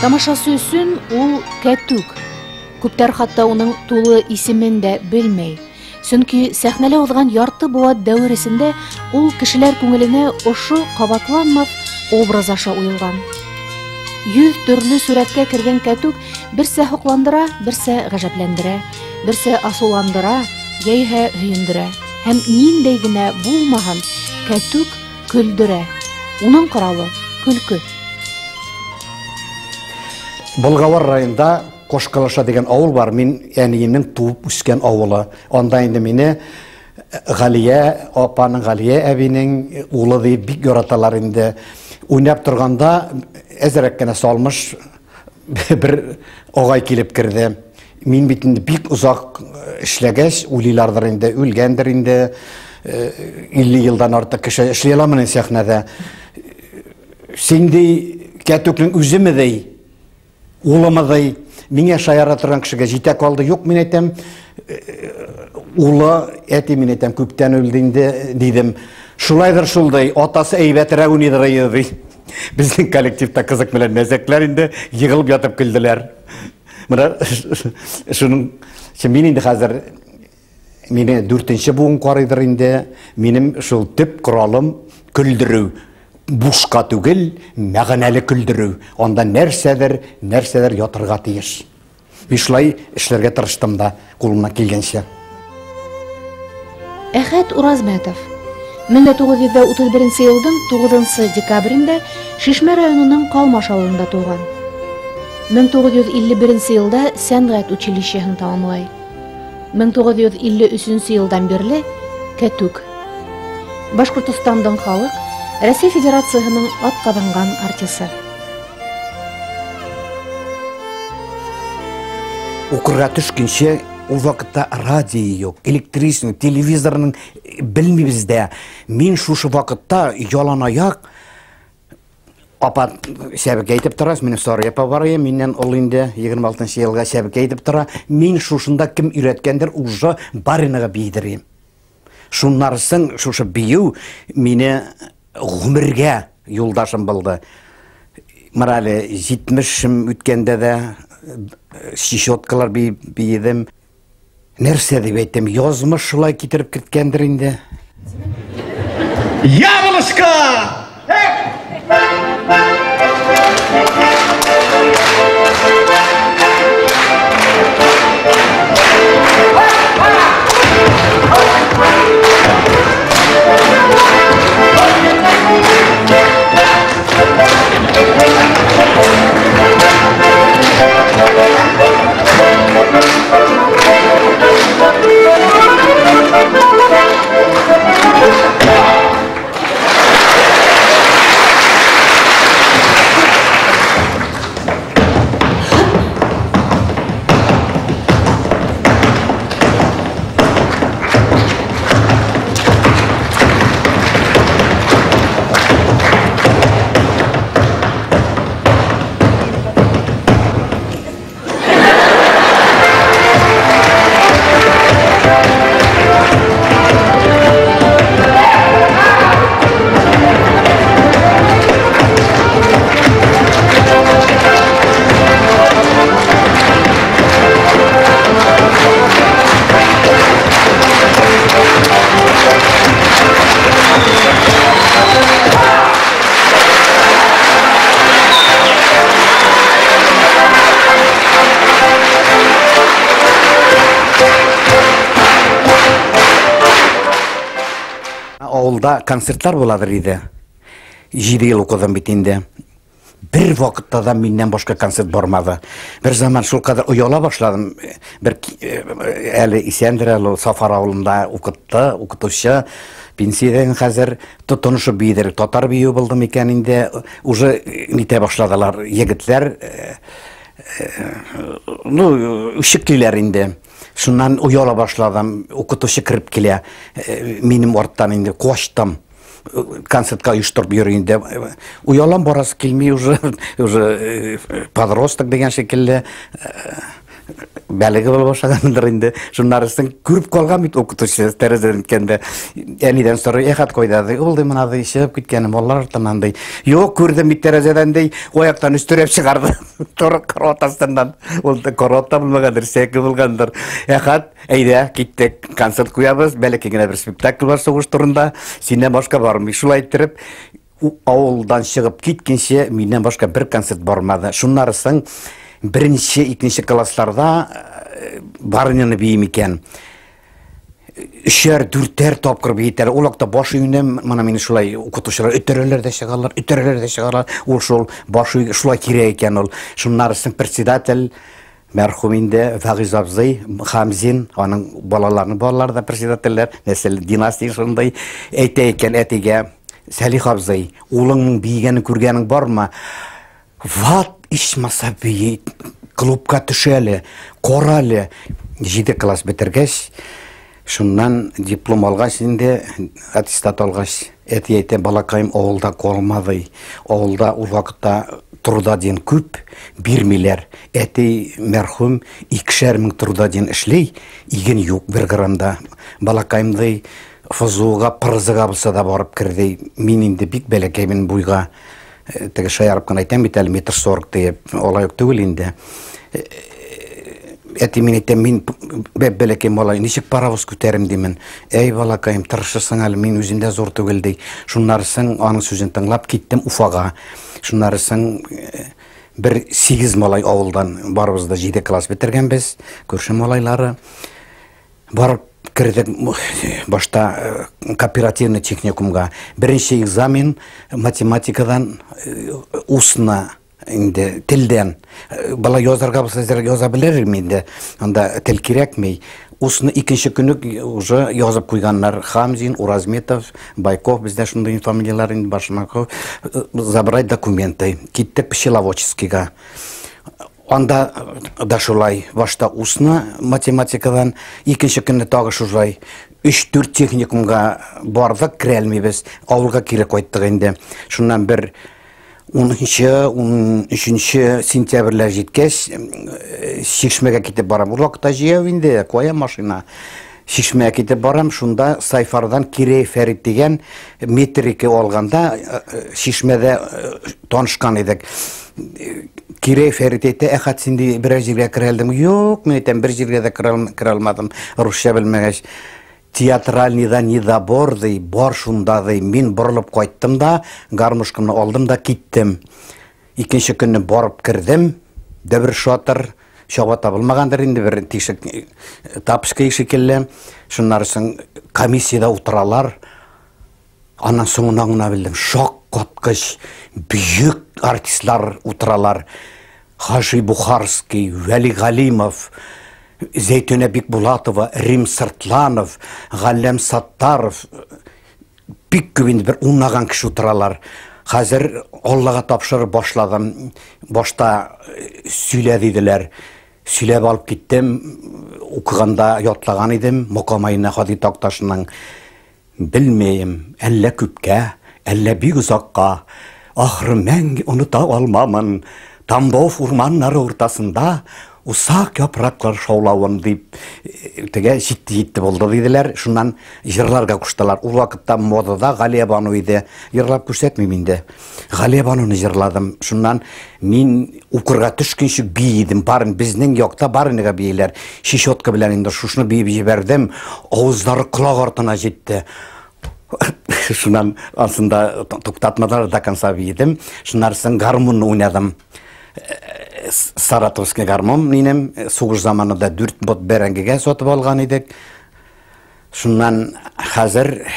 Тамашасы өчен ул Кәтүк. Күпләр хатта уның тулы исемен дә белмәй. Чөнки сәхнәлә узган ярты быуат дәвер эчендә ул кешеләр күңеленә ошо кабатланмас образ аша уелган. Йөз төрле сурәткә кергән Кәтүк берсе һокландыра, берсе гаҗәпләндерә, берсе асуландыра, яиһә һөендерә. Һәм ниндәй генә булмаган Кәтүк көлдерә. Уның коралы көлке. Болгавар районында Кошкалаша дигән авыл бар. Мин әниемнең туып үскән авылы. Анда инде мине Галия апаның, Галия әбинең улы дип бик яраталар инде. Уйнап торганда әзрәк кенә салмыш бер агай килеп керде. Мин бит инде бик озак эшләгәч, уйлыйлардыр инде, үлгәндер инде. 50 елдан артык кеше эшли аламыни сәхнәдә. Син ди, Кәтүкнең үземе ди? Улымы ди? Миңа шаяра торган кешегә җитә калды. Юк, мин әйтәм, улы, әти, мин әйтәм, күптән үлде инде, дидем. Шулайдыр шул ди, атасы әйбәтрәк уйныйдыр иде ди. Безнең коллективта кызык белән мәзәкләр инде егылып ятып көлделәр. Менә шуның өчен мин инде хәзер мине дүртенче буын карыйдыр инде. Минем шул төп коралым көлдерү. Бушка түгел, мәгънәле көлдерү. Анда нәрсәдер, нәрсәдер ятырга тиеш. Мин шулай эшләргә тырыштым да, кулымнан килгәнчә. Әхәт Уразмәтов 1931 елның 9 декабрендә Шишмә районының Калмаш авылында туган. 1951 елда сәнгать училищесын тәмамлай. 1953 елдан бирле Кәтүк. Башкортостандың халык, Россия Федерациясының атказанган артисы. Укырга төшкәнче ул вакытта радио юк, электричество, телевизорның белмибез дә. Мин шушы вакытта ялан аяк апа сәбекә әйтеп тора, минем Сарый апа бар иде, миннән олы инде 26 елга сәбекә әйтеп тора. Мин шушында кем өйрәткәндер, уже баринага биедерим. Шуннан соң шушы бию мине гомергә юлдашым булды. Менә әле 70 үткәндә дә чечеткалар биедем. Нәрсә дип әйтәм, язмыш шулай китереп керткәндер инде. Яблочко! Авылда концертлар буладыр иде. 7 ел укыдым бит инде. Бер вакытта да миннән башка концерт бармады. Бер заман шул кадәр ояла башладым. Бер әле исәндер әле Сафар авылында укытты, укытучы. Пенсиядән хәзер тотынышып биедер. Татар бию булды микән инде. Уже нитә башладылар егетләр. Ну, үчеклиләр инде. Шуннан ояла башладым. Укытучы кереп килә. Минем арттан инде качтым. Концертка оештырып йөри инде. Оялам барасы килми уже, уже подросток дигән шикелле. Бәлеге булып ашагандыр инде. Шуннарысын күреп калган бит укытучы тәрәзәдән үткәндә. Әнидән сорый, Әхәт кайда ди? Ул ди менә ди чыгып киткән балалар артыннан ди. Юк, күрдем бит тәрәзәдән ди. Аяктан өстерәп чыгарды. Торып карават астыннан. Ул да карават та булмагандыр, сәке булгандыр. Әхәт, әйдә, киттек. Концерт куябыз. Бәләкәй генә бер спектакль бар сугыш турында. Синнән башка бармый. Шулай иттереп, авылдан чыгып киткенче миннән башка бер концерт бармады. Шуннарысын беренче, икенче классларда барыняны биим икән. Өчәр, дүртәр тапкыр биетәләр. Ул вакытта баш өеннән менә мине шулай укытучылар өтерәләр дә чыгалар, өтерәләр дә чыгалар. Ул шул баш өй шулай кирәк икән ул. Шуннарысын председатель мәрхүм инде Фагиз абзый Хамзин, аның балаларының балалары да председательләр, нәсел династия шундый, әйтә икән әтигә, Сәлих абзый, улыңның биегәнен күргәнең бармы? Ват ичмаса бии, клубка төшә әле, кара әле. 7 класс бетергәч, шуннан диплом алгач инде, аттестат алгач, әти әйтә, балакаем авылда калмады. Авылда ул вакытта трудоден күп бирмиләр. Әти мәрхүм 2000 трудоден эшли, иген юк бер грамм да. Балакаем ди, ФЗУга, ПРЗга булса да барып керде. Мин инде бик бәләкәймен буйга. Теге шаярып кына әйтәм бит әле, метр сорок диеп, алай ук түгел инде. Әти мин әйтәм, мин бәләкәй малай, ничек паровоз күтәрим димен. Әй, балакаем, тырышырсың әле, мин үзем дә зур түгел ди. Шуннарысын аның сүзен тыңлап киттем Уфага. Шуннарысын бер 8 малай авылдан, барыбыз да 7 класс бетергәнбез, күрше малайлары. Барып кердек башта кооперативный техникумга. Беренче экзамен математикадан устно инде телдән. Бала язарга булса яза белер инде. Анда тел кирәкми. Устно икенче көне уже язып куйганнар. Хамзин, Уразметов, Байков, бездә шундый фамилияләр инде, Башмаков. Забрать документы. Киттек Пчеловодческийга. Анда да шулай, башта устно математикадан, икенче көнне тагы шулай. 3-4 техникумга бардык, керә алмыйбыз. Авылга кире кайттык инде. Шуннан бер унынчы, ун өченче сентябрьләр җиткәч, Чишмәгә китеп барам. Ул вакытта җәяү инде, кая машина. Чишмәгә китеп барам, шунда Сайфардан Кирей Фәрит дигән метрика алганда Чишмәдә танышкан идек. Кирей Фәрит әйтә, Әхәт, син ди берәр җиргә керә алдың? Юк, мин әйтәм, бер җиргә дә керә алмадым, русча белмәгәч. Театральныйда недобор ди, бар шунда ди. Мин борылып кайттым да, гармошкамны алдым да киттем. Икенче көнне барып кердем, дә бер шатыр, чабата булмагандыр инде, бер тишек тапочка шикелле. Шуннан соң комиссиядә утыралар. Аннан соңыннан гына белдем, шаккаткыч бөек артистлар утыралар. Хаҗи Бухарский, Вәли Галимов, Зәйтүнә Бикбулатова, Рим Сыртланов, Галләм Саттаров, бик күп инде, бер унлаган кеше утыралар. Хәзер Аллага тапшырып башладым. Башта сөйлә диделәр. Сөйләп алып киттем. Укыганда ятлаган идем. Мокамайны Һади Такташның. Белмәем, әллә күпкә, әллә бик озакка, ахры мәңге оныта алмамын. Тамбов урманнары уртасында усак япраклар шаулавын дип, теге җитте-җитте булды диделәр. Шуннан җырларга куштылар. Ул вакытта модада Галия Бану иде. Җырлап күрсәтмим инде. Галия Бануны җырладым. Шуннан мин укырга төшкәнче бии идем. Барын безнең якта барыныга бииләр. Чечетка белән инде шушны биеп җибәрдем. Авызлары колак артына җитте. Шуннан ансында туктатмадылар, до конца биедем. Шуннан соң гармунны уйнадым. Саратовский гармун минем сугыш заманында 4 бот бәрәңгегә сатып алган идек. Шуннан хәзер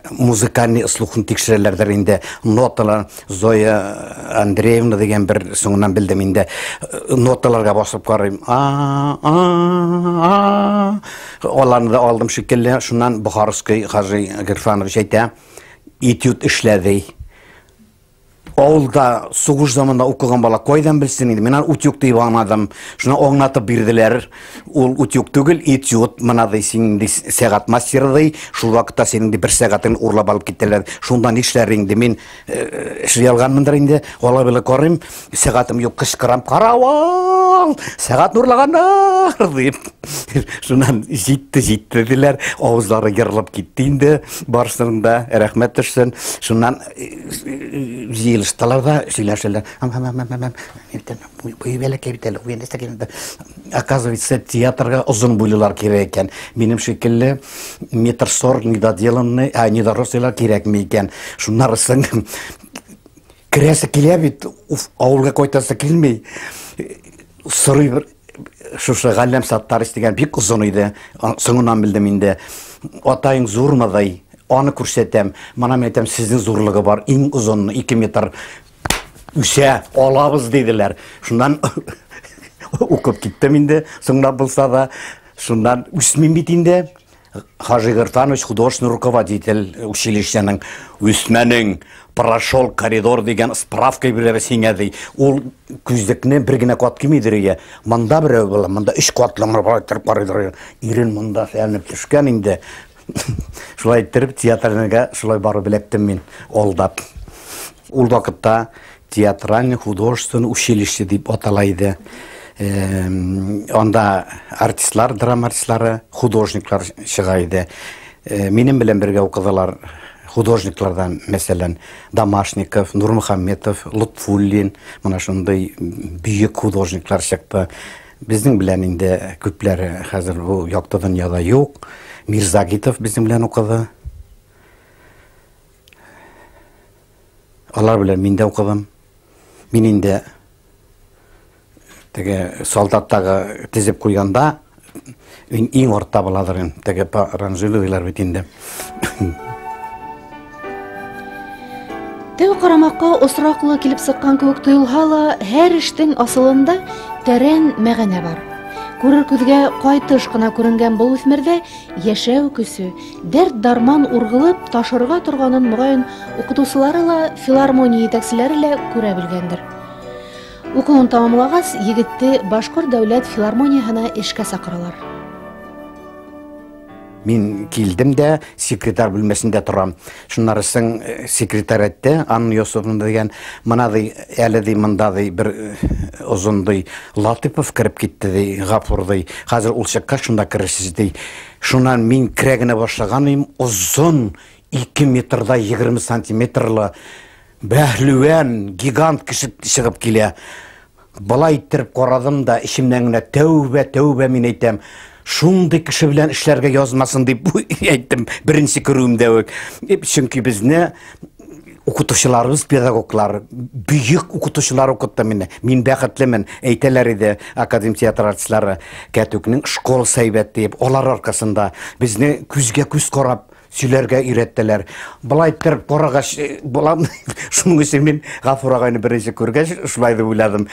музыкальный слухын тикшерәләрдер инде. Ноталар Зоя Андреевна дигән бер соңыннан белдем инде. Ноталарга басып карыйм. А, а, а. Аларны да алдым шикелле. Шуннан Бухарский Хаҗи Гирфанович әйтә, этюд эшләде. Авылда сугыш заманында укыган бала кайдан белсен инде. Мин аны утюг дип аңладым. Шуны аңлатып бирделәр. Ул утюг түгел, этюд. Мына ди син ди сәгать мастеры ди. Шул вакытта синең ди бер сәгатең урлап алып киттеләр. Шунда нишләр инде мин эшли алганмындыр инде. Алай болай карыйм, сәгатем юк, кычкырам, каравыл! Сәгать урлаганнар дип. Шуннан җитте, җитте диләр. Авызлары ерылып китте инде. Барысының да рәхмәт төшсен. Шуннан җыелыштылар да сөйләшәләр. Буе бәләкәй бит әле, нәрсә кирәк? Оказывается, театрга озын буйлылар кирәк икән. Минем шикелле метр сорок недоделанный, а недорослыйлар кирәкми икән. Шуннан соң керәсе килә бит, авылга кайтасы килми. Сорый бер шушы Галләм Саттарыч дигән бик озын иде. Соңыннан белдем инде. Атаең зурмы ди, аны күрсәтәм. Мына мин әйтәм, сезнең зурлыгы бар, иң озын 2 метр үсә алабыз диделәр. Шуннан укып киттем инде, соңлап булса да. Шуннан үсмим бит инде. Хажи Гырфанович художественный руководитель училищеның үсмәнең прошел коридор дигән справка бирә сиңа ди. Ул күзлекне бер генә кат кимидер ие. Монда берәү була, монда өч катлы болай торып карыйдыр. Ирен монда сәлнеп төшкән инде. Шулай иттереп театрга шулай барып эләктем мин алдап. Ул вакытта театральный художественный училище дип атала иде. Анда артистлар, драма артистлары, художниклар чыга иде. Минем белән бергә укыдылар художниклардан, мәсәлән, Домашников, Нурмухаметов, Лутфуллин, менә шундый бөек художниклар чыкты. Безнең белән инде күпләре хәзер бу якты дөньяда юк. Мирзагитов безнең белән укыды. Алар белән мин дә укыдым. Мин инде теге солдаттагы тезеп куйганда мин иң артта буладыр инде. Теге по ранжиру диләр бит инде. Тәү карамакка осраклы килеп сыккан кебек тоелһа ла, һәр эштең асылында тәрән мәгънә бар. Күрер күзгә кайтыш кына күренгән был үҫмерҙә йәшәү көсө, дәрт-дарман урғылып ташырға торғанын мөғайын уҡытыусылары ла, филармония етәкселәре лә күрә белгәндер. Уҡыуын тамамлағас, егетте Башҡорт дәүләт филармонияһына эшкә саҡыралар. Мин килдем дә секретарь бүлмәсендә торам. Шуннан соң секретарь әйтте, Анна Йосыповна дигән, мына ди, әле ди, монда ди бер озын ди Латыпов кереп китте ди, Гафур ди. Хәзер ул чыккач шунда керерсез ди. Шуннан мин керә генә башлаган идем, озын 2 метрда 20 сантиметрлы бәһлүән гигант кеше чыгып килә. Болай иттереп карадым да, эчемнән генә тәүбә, тәүбә мин әйтәм. Шундый кеше белән эшләргә язмасын дип әйттем беренче күрүемдә үк. Чөнки безне укытучыларыбыз, педагоглар, бөек укытучылар укытты мине. Мин бәхетлемен, әйтәләр иде академ театр артистлары, Кәтүкнең школасы әйбәт дип, алар аркасында безне күзгә күз карап сөйләргә өйрәттеләр. Болай иттереп карагач, булам, шуның өчен мин Гафур агайны беренче күргәч, шулай дип уйладым.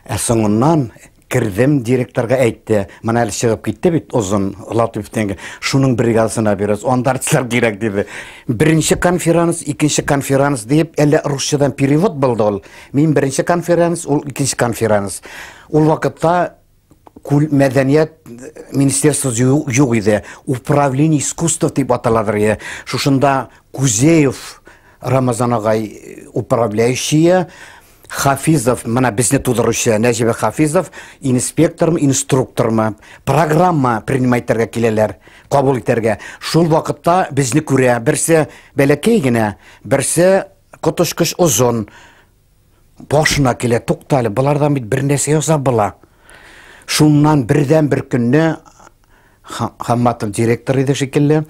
Ә соңыннан кердем, директорга әйтте, мына әле чыгып китте бит озын Латыповтан, шуның бригадасына бирәбез, анда артистлар кирәк диде. Беренче конферанс, икенче конферанс дип, әллә русчадан перевод булды ул. Мин беренче конферанс, ул икенче конферанс. Ул вакытта мәдәният министерствосы юк иде. Управление искусства дип аталадыр иде. Шушында Кузеев Рамазан агай управляющие, Хафизов, мына безне тудыручы Нәҗибә Хафизов, инспектормы, инструктормы, программа принимать итәргә киләләр, кабул итәргә. Шул вакытта безне күрә, берсе бәләкәй генә, берсе коточкыч озын. Башына килә, тукта әле, болардан бит бер нәрсә ясап була. Шуннан бердән бер көнне Хамматов директор иде шикелле,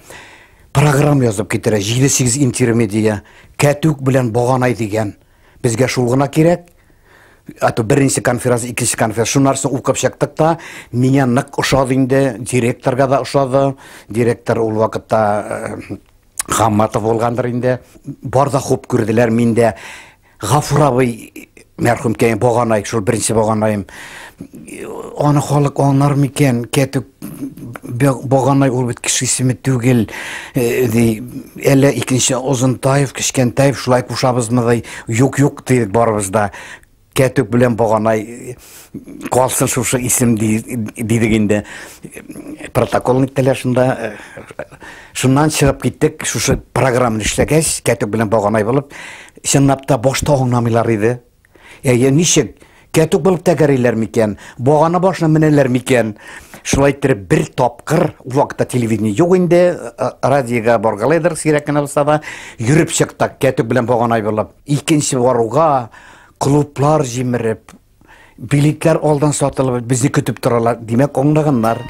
программа язып китерә, җиде-сигез интермедия, Кәтүк белән Баганай дигән. Безгә шул гына кирәк. А то беренче конференц, икенче конференц, шуннан соң укып чыктык та, миңа нык ошады инде, директорга да ошады. Директор ул вакытта Хамматов булгандыр инде. Бар да хуп күрделәр миндә. Гафур абый мәрхүмкәй Баганай, шул беренче Баганаем. Аны халык аңлар микән? Кәтүк Баганай ул бит кеше исеме түгел, ди. Әллә икенче Озынтаев, Кечкәнтаев шулай кушабызмы ди. Юк, юк дидек барыбыз да. Кәтүк белән Баганай калсын шушы исем дидек инде. Протокол иттеләр шунда. Шуннан чыгып киттек, шушы программаны эшләгәч, Кәтүк белән Баганай булып, чынлап та башта аңламыйлар иде. Әйе, ничек? Кәтүк булып тәгәриләр микән? Багана башына менәләр микән? Шулай иттереп бер тапкыр, ул вакытта телевидение юк инде, радиога баргалайдыр, сирәк кенә булса да, йөреп чыктык Кәтүк белән Баганай булып. Икенче баруга клублар җимереп, билетлар алдан сатылып, безне көтеп торалар. Димәк, аңлаганнар.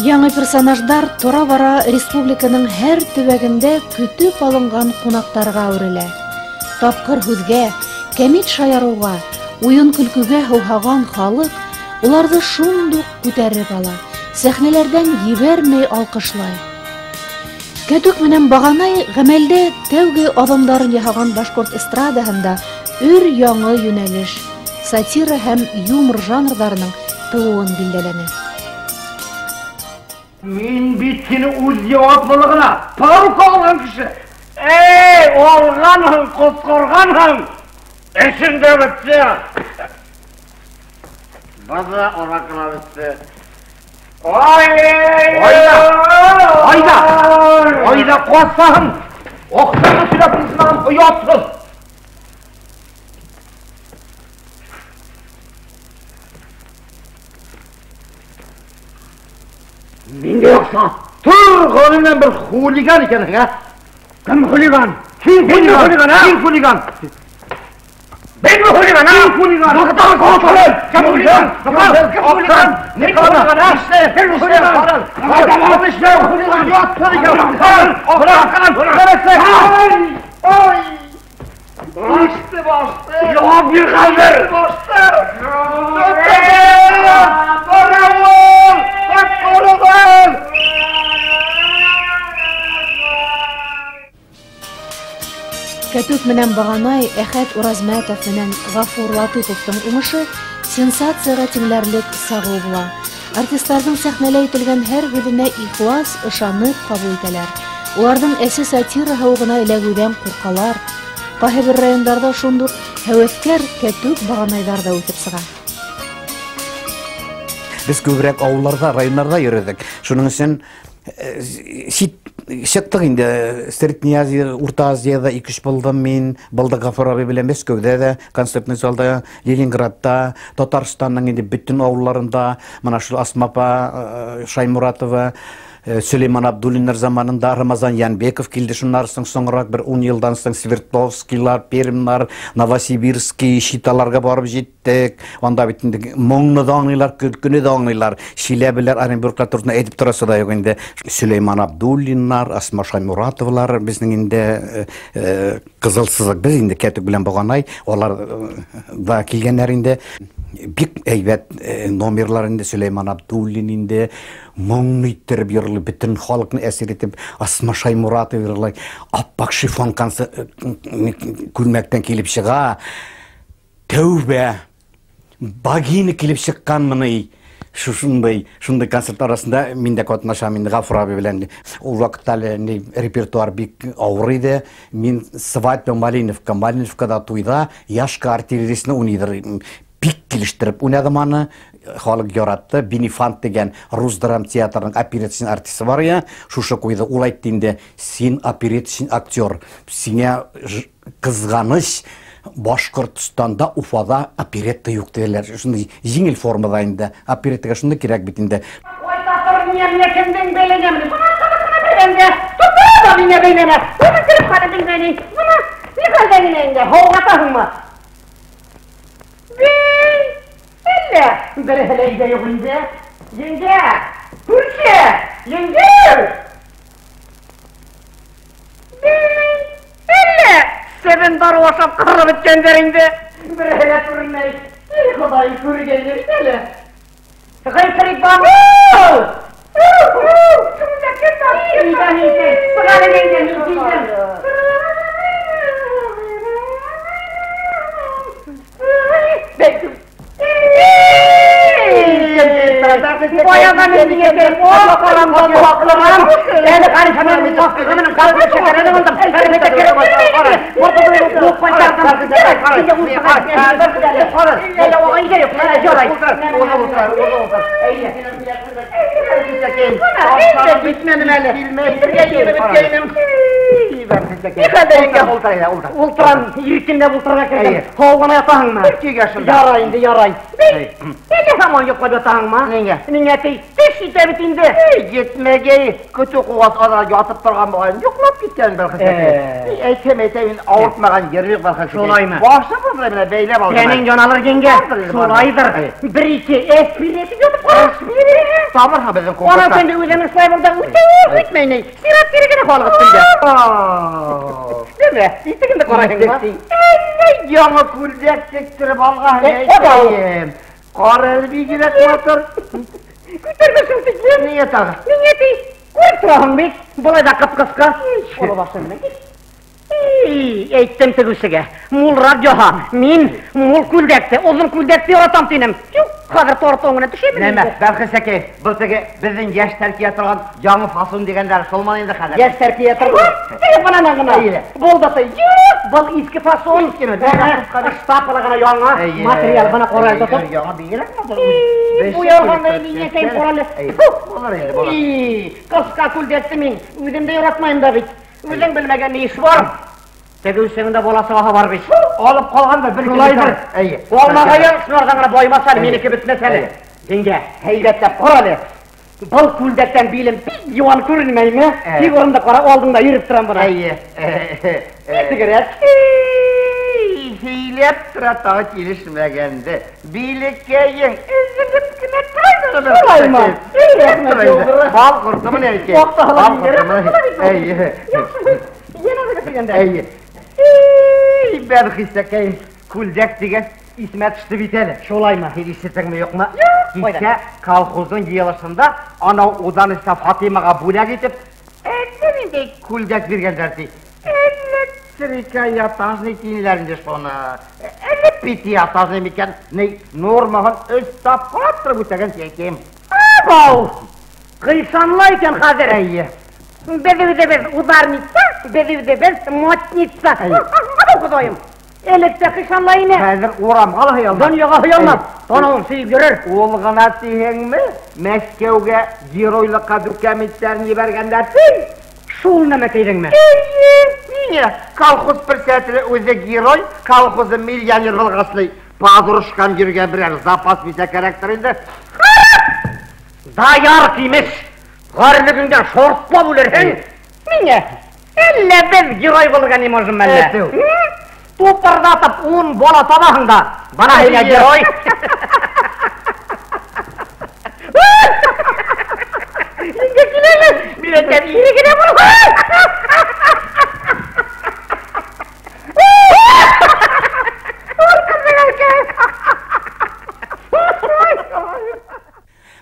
Яңа персонаждар тора-бара республиканың һәр төбәгендә көтеп алынган кунакларга әверелә. Тапкыр һүзгә, кәмит шаяруга, уен-көлкегә һуһаган халык уларны шундук күтәреп ала, сәхнәләрдән ебәрмәй алкышлай. Кәтүк менән Баганай гамәлдә тәүге адымдарын яһаган башкорт эстрадаһында өр яңы юнәлеш, сатира һәм юмор жанрларының тууын билдәләнә. Мин бит сине үз җаваплылыгына порука алган кеше. Эй, алганһың, коткарганһың. Эшең дә бетте. База аракыла бетте. Ай! Айда! Айда! Айда калсаң! Акчаны сөйләп торсаң, оятсыз! Миндә акча. Торганыннан бер хулиган икәнсең, ә? Кем хулиган? Син хулиган, син хулиган. Мин хулиган, син хулиган. Кем хулиган? Кем хулиган? Не хулиган, а? Кем хулиган? Ой! Басты, басты! Җавап бир хәзер! Басты! Баравыл! Коткарыгыз! Кәтүк менән Баганай, Әхәт Уразмәтов менән Гафур Латыповтың уңышы сенсациягә тиңләрлек сагу була. Артистларның сәхнәлә әйтелгән һәр һүзенә ихлас, ышанып кабул итәләр. Уларның әсе сатира һавыгына эләгүдән куркалар. Кайбер райондарда шундук һәвәскәр Кәтүк Баганайдар да үсеп чыга. Без күбрәк авылларда, районнарда йөрдек. Шуның өчен чит чыктык инде. Средняя Азия, Урта Азиядә 2-3 булдым мин. Булдык Гафур абый белән Мәскәүдә дә, концертный залда, Ленинградта, Татарстанның инде бөтен авылларында, менә шул Асма апа Шаймуратова, Сөләйман Абдуллиннар заманында Рамазан Янбеков килде. Шуннан соң соңрак бер 10 елдан соң Свердловскийлар, Пермнар, Новосибирский, Читаларга барып җиттек. Анда бит инде моңны да аңлыйлар, көлкене дә аңлыйлар. Чиләбеләр, Оренбурглар турында әйтеп торасы да юк инде. Сөләйман Абдуллиннар, Асма Шаймуратовалар безнең инде кызыл сызык, без инде Кәтүк белән Баганай, алар да килгәннәр инде. Бик әйбәт номерлар инде Сөләйман Абдуллин инде моңны иттереп йырлый, бөтен халыкны әсир итеп Асма Шаймуратова йырлый. Аппак шифон күлмәктән килеп чыга. Тәүбә, богиня килеп чыкканмыни? Шушындай, шундай концерт арасында мин дә катнашам инде Гафур абый белән. Ул вакытта әле репертуар бик авыр иде. Мин свадьба Малиновка, Малиновкада туйда Яшка артиллериясен уйныйдыр. Бик килештереп уйнадым аны. Халык яратты. Бенефант дигән рус драм театрының опереточный артисты бар я. Шушы куйды. Ул әйтте инде, син опереточный актер, сиңа кызганыч, Башкортстанда, Уфада оперетта юк диделәр. Шундый җиңел формада инде. Опереттага шундый кирәк бит инде. Себен дару ашап кырып беткәндер инде. Бер әле күрмәй. Эй, Ходай, күргән әле. Гайфрид бабу! Кемдә кем бар? Баягы мин дигән ул карамга ваклыгым. Әле карышамын ваклыгымның калбы шәкәрен алдым. Битмәдем әле. Бергә йөреп беткәнем. Ултырам, иркенләп ултырырга кердем. Һау гына ятаһыңмы? Көйгә шунда. Ярай инде, ярай. Әле һаман йоклап ятаһыңмы? Нигә? Миңа ти, төш итә бит инде. Етмәгәй, көтү куас ана ятып торган бугай. Йоклап киткән бер хәзер. Әйтәм, әйтәм, мин авыртмаган җир юк бер хәзер. Шулаймы? Башы булды менә бәйләп алдым. Тәнең яналыр җиңгә. Шулайдыр. Бер ике әспирин ятып кара. Тамыр ха безнең Ана конкурста. сен үзең шулай булды. Үтә үтмәй ни. Сират кирәгенә халык өстендә. Нәрсә? Итегеңне карайсыңмы? Әллә яңа күлдәк тектереп алган. Әйтәм. Кара әле бигрәк матур. Күтәрмә шул тиклем. Нигә тагы? Миңа ти, күреп тораһың бит. Болай да кып-кыска. Олы башым менә. Ey, әйттем тегүчегә. Мулрак яһа. Мин мул күлдәкте, озын күлдәкте яратам динем. Юк, хәзер тортың гына төшәмен. Нәмә, Бәрхис әкәй, был теге безнең яшьләр кия торган яңа фасон дигәннәр шулмы инде хәзер? Яшьләр кия торган. Теге банана гына. Әйе. Булды ты. Юк, был иске фасон. Искеме? Штапалы гына яңа материал гына карай тотып. Яңа бигрәк матур. Бу ялганда мин әйтәм карале. Булыр инде, булыр. Кыска күлдәкте мин үзем дә яратмыйм да бит. Үзең белмәгән ни эш бар? Тегүсенең дә баласы бар бит. Алып калган да бер Шулайдыр. Әйе. Алмагая шулардан гына баймас әле, минеке бетмәс әле. Җиңгә, һәйбәтләп кара әле. Был күлдәктән билем бик юан күренмәйме? Тик урында кара, алдыңда йөреп торам бына. Әйе. Тегерәк. Һөйләп тора тагы килешмәгәнде. Билеккәең өзелеп кенә тора. Шулаймы? Эй, рәхмәт юлдыры. Бал корты менә икән. Вакыты Бал корты менә. Әйе. Яшь. Янә дә дигәндә. Әйе. Эй, Бәрхис әкәем, күлдәк дигән исемә төште бит әле. Шулаймы? Син ишеттеңме, юкмы? Юк, Кичә колхозның җыелышында анау удан истә Фатимага бүләк итеп, әллә нинди күлдәк биргәннәр ди. Әллә трикотажный киеннәр инде шуны. Әллә пятиэтажный микән? Ни, нормаһын өч тапкыр торып үтәгән әкәем. Абау! Кыйшанлы икән хәзер. Әйе. Без үзебез ударница, без үзебез модница. Ходаем. Элек тә кыйшанлы ине. Хәзер урамга ла хыялмас. Дөньяга хыялмас. Танавын сөеп йөрер. Ул гына тиһеңме? Мәскәүгә геройлыкка документларын җибәргәннәр. Шул нәмә кидеңме? Әйе, ниңә? Колхоз председателе үзе герой, колхозы миллионер булгаслый. Подружкам йөргән берәр запас бирсә кирәктер инде. Даяр кимеш. Гарьлегеңдән шортлап үлерһең. Миңа әллә без герой булырга не можем әллә? Әйтү. Тупырдатып 10 бала табаһың да. Бана һиңә Әйе. герой. Инде киләле. Мин әйтәм, ире генә булган.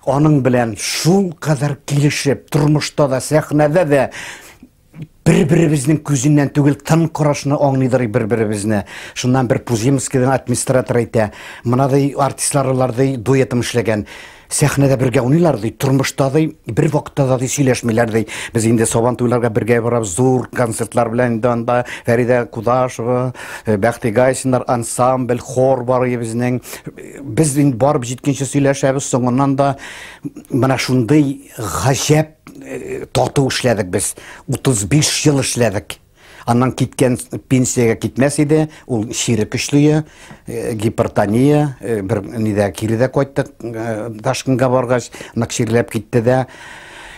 Аның белән шул кадәр килешеп, тормышта да, сәхнәдә дә бер-беребезнең күзеннән түгел, тын карашны аңлыйдыр бер-беребезне. Шуннан бер Пузимскийның администраторы әйтә, мынадай артистлар ди дуэтым эшләгән. Сәхнәдә бергә уйныйлар ди, тормышта ди, бер вакытта да ди сөйләшмиләр ди. Без инде Сабан туйларга бергә барабыз, зур концертлар белән инде анда Фәридә Кудашева, Бәхти Гайсиннар, ансамбль, хор бар безнең. Без инде барып җиткәнче сөйләшәбез, соңыннан да менә шундый гаҗәп тату эшләдек без. 35 ел эшләдек. Аннан киткән пенсиягә китмәс иде, ул чире көчле, гипертония, бер нидә кире дә кайттык, Ташкентка баргач, нык чирләп китте дә.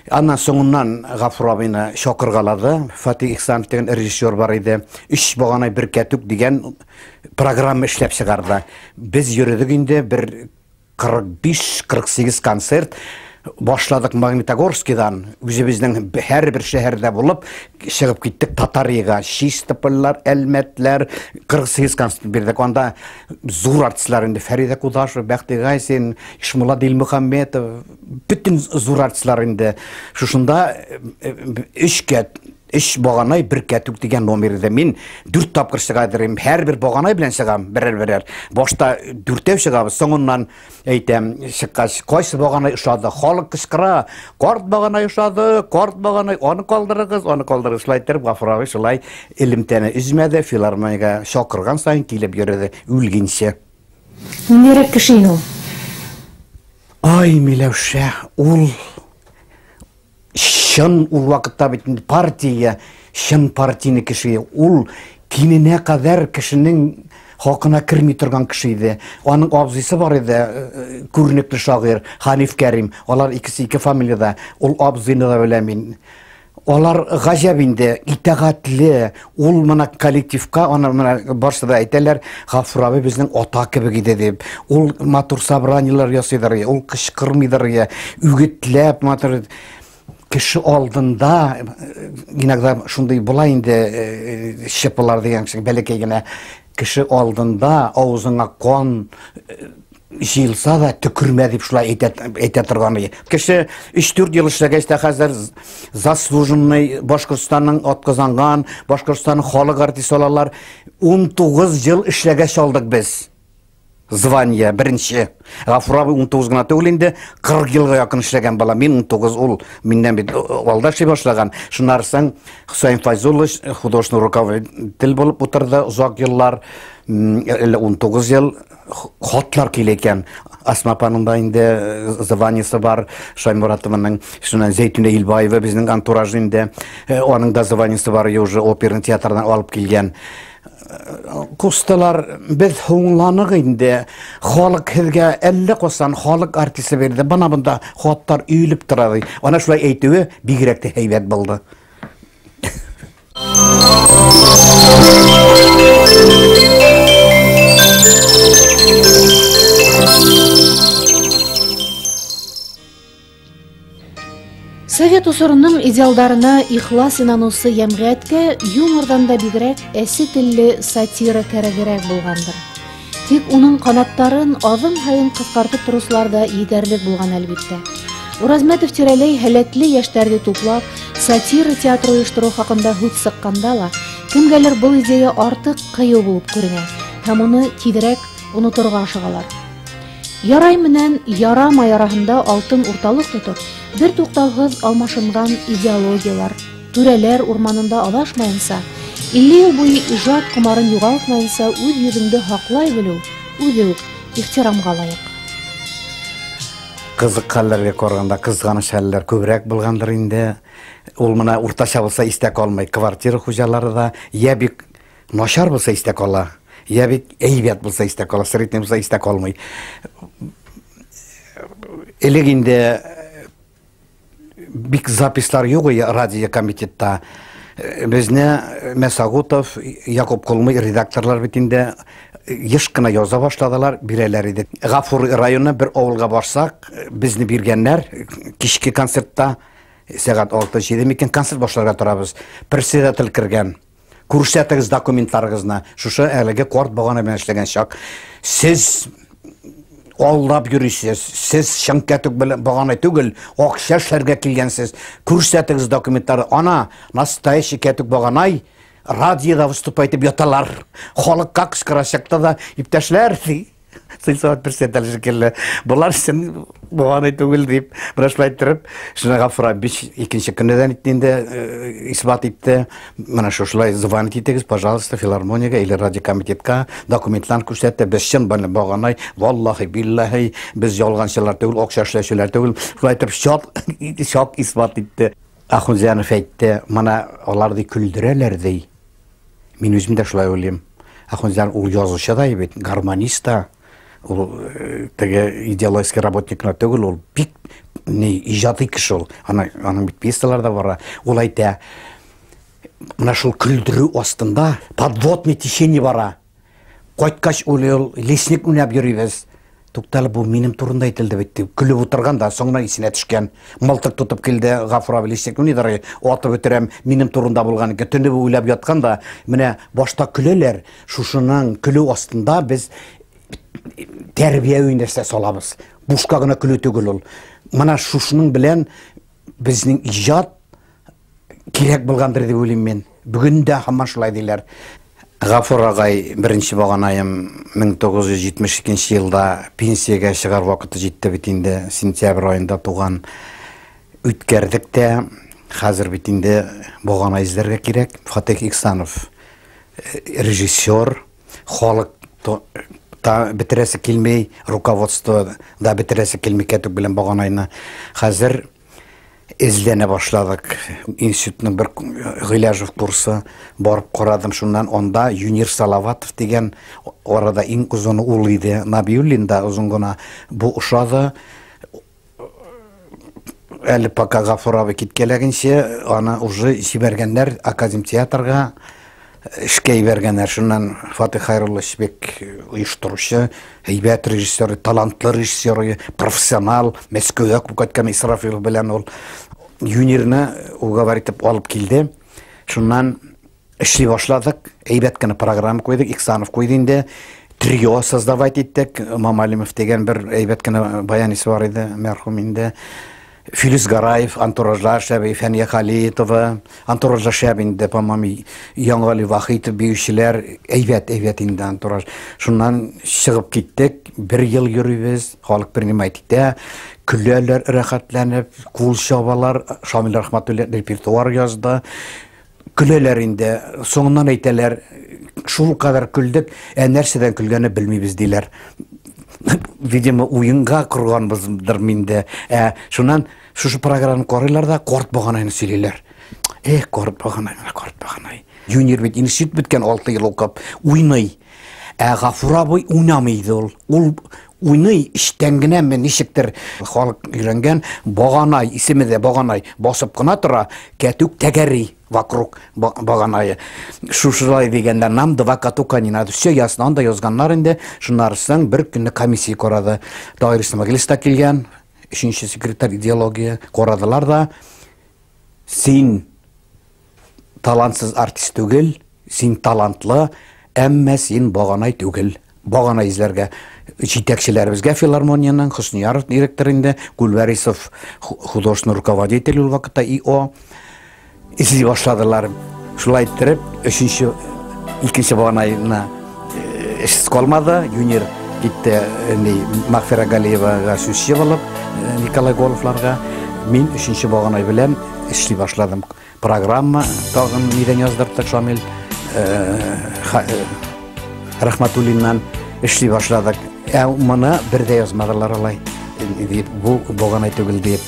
Аннан соңыннан Гафур абыйны чакыргалады. Фатих Ихсанов дигән режиссер бар иде. Өч баганай бер кәтүк дигән программа эшләп чыгарды. Без йөрдек инде бер 45-48 концерт. Башладык Магнитогорскидан, үзебезнең һәрбер шәһәрдә булып, чыгып киттек Татариягә. Чистопольләр, Әлмәтләр, 48 концерт бирдек. Анда зур артистлар инде Фәридә Кудашева, Бәхти Гайсин, Ишмулла Дилмөхәммәтов, бөтен зур артистлар инде. Шушында өчкә Өч баганай бер кәтүк дигән номер иде. Мин 4 тапкыр чыга идем. Һәрбер баганай белән чыгам, берәр-берәр. Башта дүртәү чыгабыз, соңыннан әйтәм, чыккач, кайсы баганай ошады? Халык кычкыра, карт баганай ошады, карт баганай, аны калдырыгыз, аны калдырыгыз. Шулай иттереп, Гафур абый шулай элемтәне өзмәде, филармониягә чакырган саен килеп йөрде, үлгенче. Ниндирәк кеше инде ул? Ай, Миләүшә, ул чын ул вакытта бит инде партия, чын партийный кеше. Ул киненә кадәр кешенең хакына керми торган кеше иде. Аның абзыйсы бар иде, күренекле шагыйрь Ханиф Кәрим. Алар икесе ике фамилияда. Ул абзыйны да беләм мин. Алар гаҗәп инде, итагатьле. Ул менә коллективка, аны менә барсы да әйтәләр, Гафур абый безнең ата кебек иде дип. Ул матур собраниеләр ясыйдыр, ул кычкырмыйдыр, үгетләп матур кеше алдында иногда шундый була инде, чыпылар дигән кеше бәләкәй генә кеше алдында авызыңа кан җыелса да төкермә дип шулай әйтә торган иде. Кеше 3-4 ел эшләгәч тә хәзер заслуженный Башкортстанның атказанган, Башкортстанның халык артисты алалар. 19 ел эшләгәч алдык без. Звание беренче. Гафур абый 19 гына түгел инде, 40 елга якын эшләгән бала. Мин 19, ул миннән бит алда эшли башлаган. Шуннан соң Хөсәен Файзуллович художественный руководитель булып утырды озак еллар, әллә 19 ел хатлар килә икән. Асма апаның да инде званиесе бар, Шаймуратованың, шуннан Зәйтүнә Илбаева безнең антураж инде, аның да званиесе бар, уже оперный театрдан алып килгән. Кусталар, без һуңланык инде. Халык һеҙгә әллә ҡасан халык артисы бирҙе. Бына бында хаттар өйөлөп тора ди. Ана шулай әйтеүе бигерәк тә һәйбәт булды. Совет осороның идеалдарына ихлас инаныусы йәмғиәткә юмордан да бигерәк әсе телле сатира кәрәгерәк булғандыр. Тик уның ҡанаттарын аҙым һайын ҡыҫҡартып тороусылар ҙа етәрлек булған әлбиттә. Уразмәтов тирәләй һәләтле йәштәрҙе туплап, сатира театры ойоштороу хаҡында һүҙ сыҡҡанда ла, кемгәлер был идея артыҡ ҡыйыу булып күренә һәм уны тиҙерәк оноторға ашығалар. Ярай менән ярамай араһында алтын урталыҡ тотоп, бер туҡтауһыҙ алмашынған идеологиялар, түрәләр урманында аҙашмайынса, 50 йыл буйы ижад ҡомарын юғалтмайынса үҙ йөҙөңдө һаҡлай белеү үҙе үк ихтирамға лайыҡ. Ҡыҙыҡ хәлләргә ҡарағанда ҡыҙғаныс хәлләр күберәк булғандыр инде. Ул мына уртаса булса иҫтә ҡалмай, квартира хужалары ҙа йә бик насар булса иҫтә ҡала, йә бик әйбәт булса иҫтә ҡала, средний булса иҫтә ҡалмай. Элек инде бик запислар юҡ радио комитетта. Безне Мәсәгутов, Якуб Колмый редакторлар бит инде еш кына яза башладылар, бирәләр иде. Гафур районы бер авылга барсак, безне биргәннәр кичке концертта сәгать 6-7 микән концерт башларга торабыз. Председатель кергән. Күрсәтегез документларыгызны. Шушы әлеге карт багана белән эшләгән чак. Сез алдап йөрисез, сез чын кәтүк белән багана түгел, акча эшләргә килгәнсез. Күрсәтегез документларны. Ана, настоящий кәтүк баганай радиода выступать итеп яталар. Халыкка кычкырачакта да, иптәшләр, ди. Сельсовет председателе шикелле. Булар син баганай түгел дип, менә шулай иттереп, шуны Гафур абый икенче көннән итте инде, исбат итте. Менә шушылай звонить итегез, пожалуйста, филармониягә или радиокомитетка документларны күрсәтте. Без чын баганай, валлахи, биллахи, без ялганчылар түгел, акча эшләүчеләр түгел. Шулай итеп чат исбат итте. Ахунзянов әйтте, менә алар ди көлдерәләр ди. Мин үзем дә шулай уйлыйм. Ахунзян ул язучы да бит, гармонист та. Ул теге идеологический работник кына түгел, ул бик ни иҗади кеше ул. Аның бит пьесалары да бар. Ул әйтә, менә шул көлдерү астында подводный течение бара. Кайткач уйлый ул, лесник уйнап йөрибез. Туктале, бу минем турында әйтелде бит дип көлеп утырган да, соңыннан исенә төшкән. Мылтык тотып килде Гафур абый лесник уйныйдыр, атып үтерәм, минем турында булган икән. Төне буе уйлап яткан да, менә башта көләләр, шушының көлү астында без тәрбияви нәрсә салабыз. Бушка гына көлү түгел ул. Менә шушының белән безнең иҗат Кирәк булгандыр дип уйлыйм мин. Бүген дә һаман шулай диләр. Гафур агай, беренче баганаем, 1972 елда пенсиягә чыгар вакыты җитте бит инде, сентябрь аенда туган. Үткәрдек тә, хәзер бит инде багана эзләргә кирәк. Фатих Ихсанов режиссер, халык та бетерәсе килми, руководство да бетерәсе килми Кәтүк белән Баганайны. Хәзер эзләнә башладык. Институтның бер Гыйләҗев курсы барып карадым. Шуннан анда Юнир Салаватов дигән, арада иң озыны ул иде. Набиуллин да озын гына. Бу ошады. Әле пока Гафур абый киткәләгенче, аны уже җибәргәннәр академ театрга, эшкә җибәргәннәр. Шуннан Фатих Хайруллович бик оештыручы, әйбәт режиссер, талантлы режиссер, профессионал, Мәскәүгә күп кайткан Исрафилов белән ул Юнирны уговор итеп алып килде. Шуннан эшли башладык, әйбәт кенә программа куйдык, Ихсанов куйды инде. Трио создавать иттек. Мамалимов дигән бер әйбәт кенә баянист бар иде, мәрхүм инде. Филүс Гараев, антуражлар шәбе, Фәния Халитова, антуражлар шәбе инде, по-моему, Яңгали Вахитов биючеләр, әйбәт, әйбәт инде антураж. Шуннан чыгып киттек, бер ел йөрибез, халык принимать итә, көләләр рәхәтләнеп, кул чабалар, Шамил Рәхмәтуллин репертуар язды. Көләләр инде, соңыннан әйтәләр, шул кадәр көлдек, ә нәрсәдән көлгәнне белмибез диләр. Видимо, уенга корганбыздыр миндә. Ә шуннан шушы программаны карыйлар да, карт баганайны сөйлиләр. Эх, карт баганай, карт баганай. Юнир бит институт беткән, 6 ел укып, уйный. Ә Гафур абый уйнамый иде ул. Ул уйный эчтән генәме, ничектер халык өйрәнгән Баганай, исеме дә Баганай, басып кына тора, кәтүк тәгәри вокруг Баганайы. Шушылай дигәндә, нам два катука не надо. Все ясно, анда язганнар инде. Шуннан соң бер көнне комиссия карады. Таһир Исмәгыйлев та килгән, өченче секретарь идеология, карадылар да, син талантсыз артист түгел, син талантлы, әмма син Баганай түгел. Баганай эзләргә җитәкчеләребезгә филармониянең Хөснияров директор инде, Гульвәрисов художественный руководитель ул вакытта ИО. Эзли башладылар. Шулай иттереп, өченче, икенче Баганайны эшсез калмады. Юнир китте, ни, Мәгъфирә Галиевага сүзче булып, Николай Головларга. Мин өченче Баганай белән эшли башладым. Программа тагын нидән яздырттык, Шамил Рәхмәтуллиннан эшли башладык. Ә моны бер дә язмадылар алай, дип, бу Баганай түгел дип.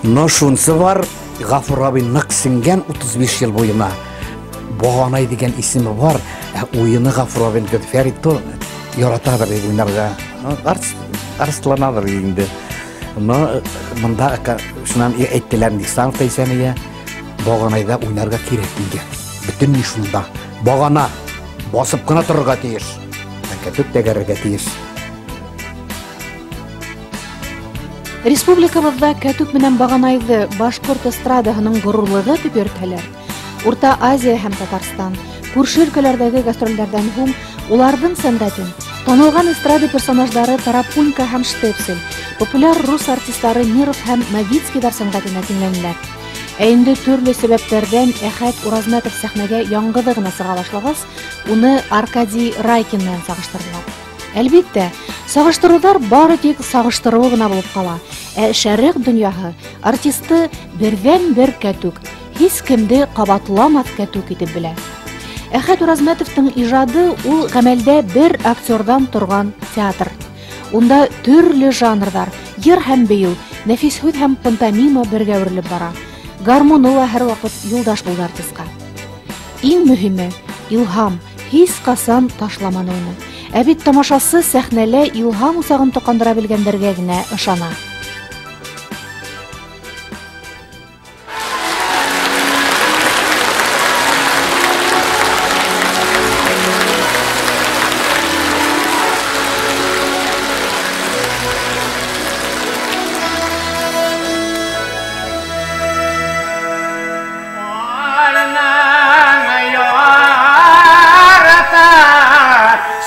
Но шунысы бар, Гафур абый нык сеңгән 35 ел буена. Баганай дигән исеме бар, ә уены Гафур абыйныкы. Фәрит то яратадыр дип уйнарга. Арсланадыр инде. Но монда шуннан әйттеләр, Ихсанов та исән ия, Баганайда уйнарга кирәк дигән. Бөтенләй шунда. Багана басып кына торырга тиеш. Кәтүк тәгәрергә тиеш. Республикабызда Кәтүк менән Баганайҙы башҡорт эстрадаһының горурлығы дип йөрөтәләр. Урта Азия һәм Татарстан, күрше өлкәләрҙәге гастролдәрҙән һуң уларҙың сәнғәтен танылған эстрада персонаждары Тарапунька һәм Штепсель, популяр рус артистлары Миров һәм Новицкийҙар сәнғәтенә тиңләнеләр. Ә инде төрлө сәбәптәрҙән Әхәт Уразмәтов сәхнәгә яңғыҙы ғына сыға башлағас, уны Аркадий Райкин менән сағыштырҙылар. Әлбиттә, сағыштырыуҙар бары тик сағыштырыу ғына булып ҡала. Ә шәреҡ донъяһы артисты берҙән-бер кәтүк, һис кемде ҡабатламаҫ кәтүк итеп белә. Әхәт Уразмәтовтың ижады ул ғәмәлдә бер актерҙан торған театр. Унда төрлө жанрҙар, йыр һәм бейеү, нәфис һүҙ һәм пантомима бергә үрелеп бара. Гармуны ла һәр ваҡыт юлдаш булды артистҡа. Иң мөһиме илһам һис ҡасан ташламаны уны. Ә бит тамашасы сәхнәлә илһам усағын тоҡандыра белгәндәргә генә ышана.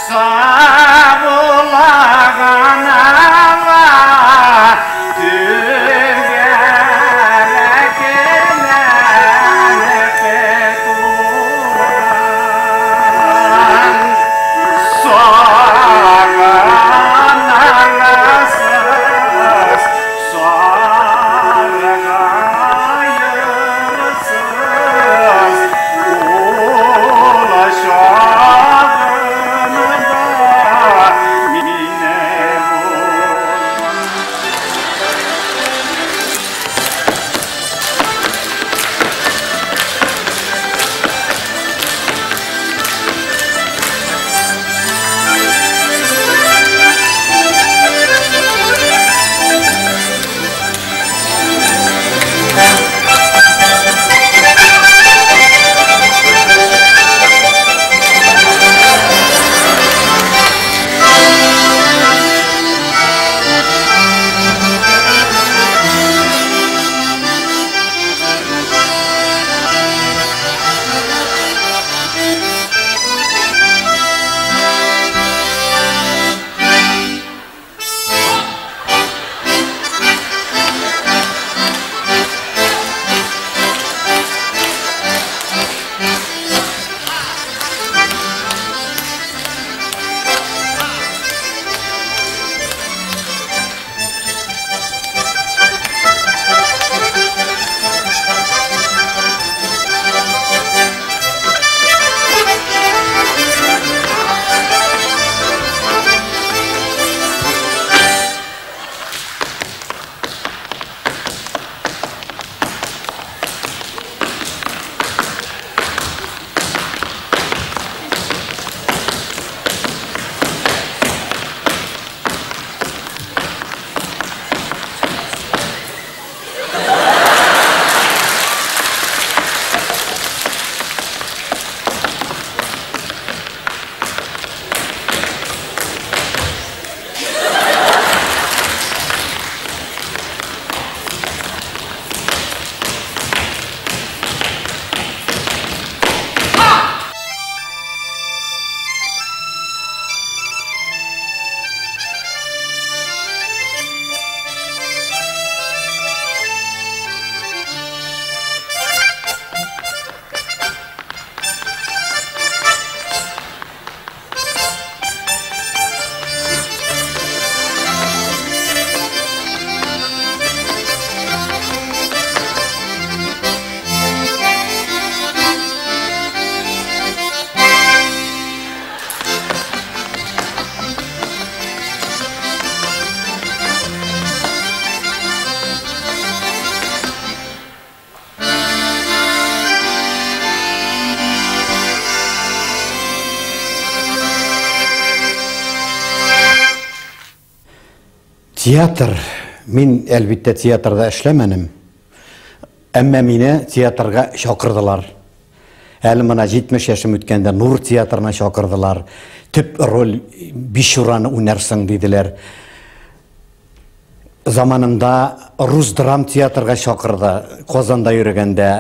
Sabulağana Театр, мин әлбиттә театрда эшләмәнем. Әмма мине театрга чакырдылар. Әле менә 70 яшем үткәндә Нур театрына чакырдылар. Төп роль Бичураны уйнарсың диделәр. Заманында Рус драм театрга чакырды. Казанда йөргәндә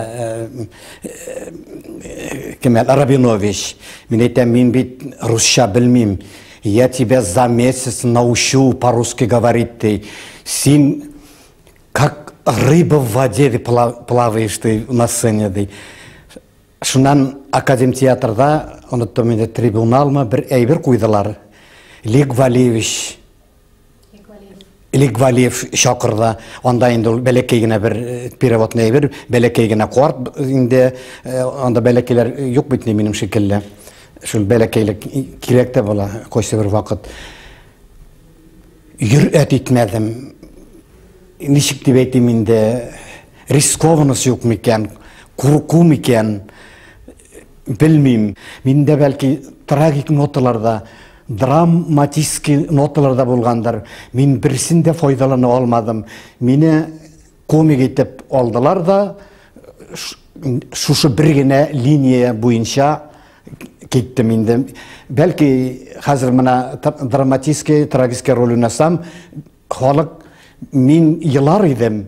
кем әле Рабинович. Мин әйтәм, мин бит русча белмим. Я тебя за месяц научу по-русски говорить, ди. Син как рыба в воде ди, плаваешь ты на сцене, ди. Шуннан академ театрда, оныттым инде, трибуналмы, бер әйбер куйдылар. Лик Валиевич Илек Валиев чакырды. Анда инде ул бәләкәй генә бер переводный әйбер, бәләкәй генә карт инде, анда бәләкәйләр юк бит минем шикелле. Шул бәләкәйлек кирәк тә була кайсы бер вакыт. Йөрәт итмәдем. Ничек дип әйтим инде, рискованность юк микән, курку микән, белмим. Миндә бәлки трагик ноталарда, драматический ноталарда булгандыр. Мин берсен дә файдалана алмадым. Мине комик итеп алдылар да, шушы бер генә линия буенча киттем инде. Бәлки хәзер менә драматический, трагический роль уйнасам, халык мин елар идем.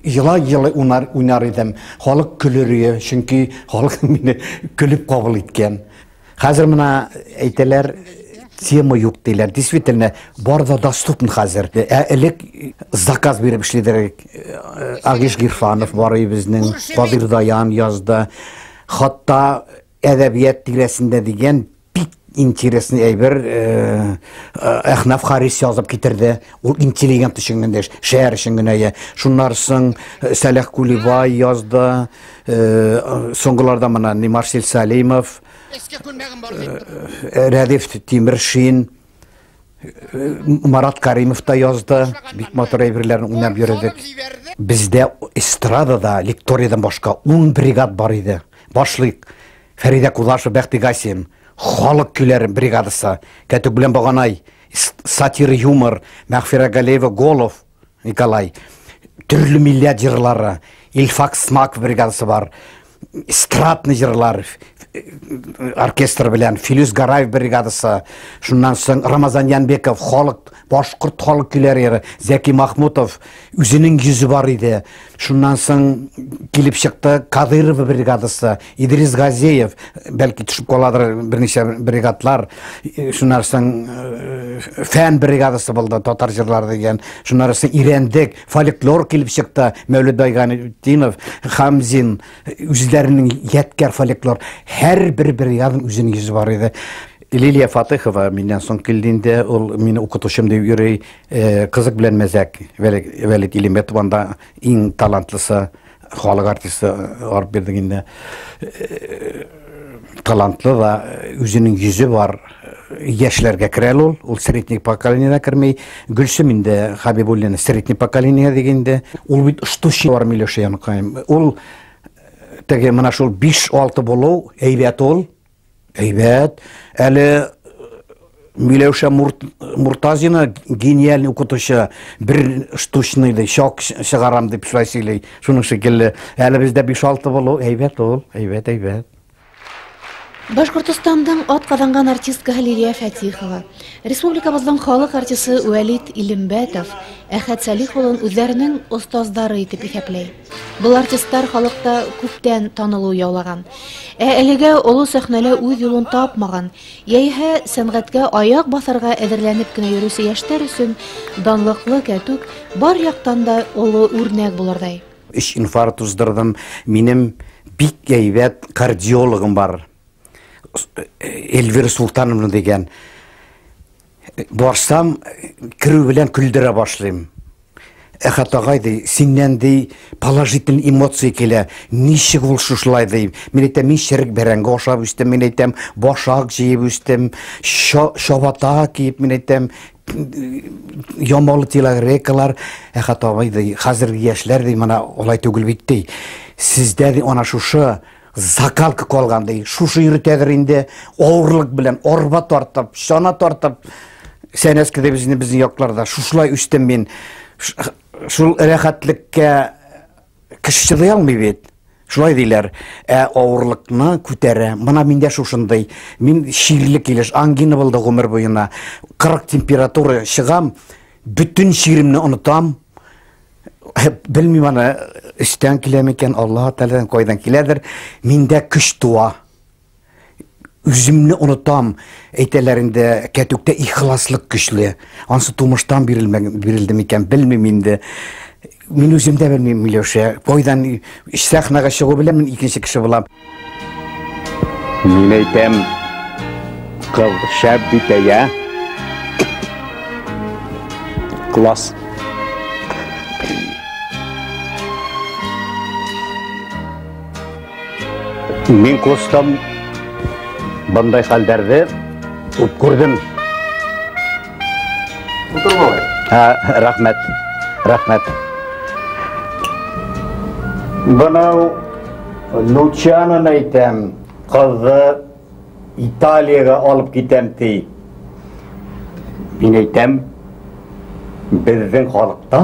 Елай-елай уйнар идем. Халык көлер иде, чөнки халык мине көлеп кабул иткән. Хәзер менә әйтәләр, тема юк диләр. Действительно, бар да доступно хәзер. Ә элек заказ биреп эшлиләр. Агиш Гирфанов бар иде безнең, Кадир Даян язды. Хатта әдәбият тирәсендә дигән бик интересный әйбер Әхнаф Харис язып китерде. Ул интеллигент өчен генә, шәһәр өчен генә. Шуннан соң Сәләх Кулибай язды. Соңгыларда менә Марсель Салимов, Рәдиф Тимершин, Марат Каримов та язды. Бик матур әйберләрне уйнап йөрдек. Бездә эстрадада лекториядан башка 10 бригад бар иде. Башлык Фәридә Кулашева, Бәхти Гасин, халык көйләре бригадасы, Кәтүк белән Баганай, сатира, юмор, Мәгъфирә Галиева, Голов Николай, төрле милләт җырлары, Илфак Смаков бригадасы бар, эстрадный җырлар оркестр белән Филүс Гараев бригадасы, шуннан соң Рамазан Янбеков, халык, башкорт халык көйләре йыры, Зәки Махмутов, үзенең йөзе бар иде. Шуннан соң килеп чыкты Кадырова бригадасы, Идрис Газеев, бәлки төшеп каладыр берничә бригадлар. Шуннан соң фән бригадасы булды, татар җырлары дигән. Шуннан соң Ирәндек, фольклор килеп чыкты, Мәүлет Байганетдинов, Хамзин, үзләренең ядкәр фольклор. Һәр бер бригаданың үзенең йөзе бар иде. Лилия Фатыхова миннән соң килде инде, ул мине укытучым дип йөри. Кызык белән мәзәк, Вәлит Илимбетов анда иң талантлысы, халык артисты алып бирдек инде. Талантлы да, үзенең йөзе бар. Яшьләргә керә ул, ул средний поколениедә керми. Гөлсем инде Хабибуллина средний поколение дигәндә, ул бит штучный бар Миләүшә яныкаем. Ул теге менә шул 5-6 булу әйбәт ул. Әйбәт. Әле Миләүшә Муртазина гениальный укытучы, бер штучный ди, шок чыгарам дип шулай сөйли. Шуның шикелле, әле бездә 5-6 булу әйбәт ул, әйбәт, әйбәт. Башкортостандың ат казанган артисткасы Лилия Фатихова, республикабызның халык артисты Вәлит Илембәтов, Әхәт Салих улын үзләренең остазлары итеп исәпләй. Был артистлар халыкта күптән танылу яулаган. Ә әлегә олы сәхнәлә үз юлын тапмаган, яисә сәнгатькә аяк басарга әзерләнеп кенә йөрүче яшьләр өчен данлыклы Кәтүк бар яктан да олы үрнәк булырдай. 3 инфаркт уздырдым. Минем бик әйбәт кардиологым бар. Эльвира Султановна дигән. Барсам, керү белән көлдерә башлыйм. Әхәт агай ди, синнән ди положительный эмоция килә. Ничек ул шушылай ди. Мин әйтәм, мин черек бәрәңге ашап үстем, мин әйтәм, башак җыеп үстем, чабата киеп, мин әйтәм, ямалы телогрекалар. Әхәт агай ди, хәзерге яшьләр ди, менә алай түгел бит ди. Сездә ди ана шушы закалка калган ди. Шушы йөртәдер инде, авырлык белән арба тартып, чана тартып. Сәнәске дип безнең якларда. Шушылай үстем мин. Шул рәхәтлеккә кеше чыдый алмый бит. Шулай диләр. Ә авырлыкны күтәрә. Мына миндә шушындый. Мин чирле килеш, ангина булды гомер буена. 40 температура чыгам, бөтен чиремне онытам. Белмим аны, өстән килә микән, Аллаһ Тәгаләдән кайдан киләдер. Миндә көч туа. Үземне онытам. Әйтәләр инде, кәтүктә ихласлык көчле. Ансы тумыштан бирелде микән, белмим инде. Мин үзем дә белмим, Миләүшә. Кайдан сәхнәгә чыгу белән мин икенче кеше булам. Мин әйтәм, кыз шәп бит, әйә. Класс. Мин кустым, бындай хәлдәрҙе күп күрҙем. Ултыр, бабай. Ә, рәхмәт, рәхмәт. Бынау Лучаноны әйтәм, ҡыҙҙы Италияға алып китәм ти. Мин әйтәм, беҙҙең халыҡта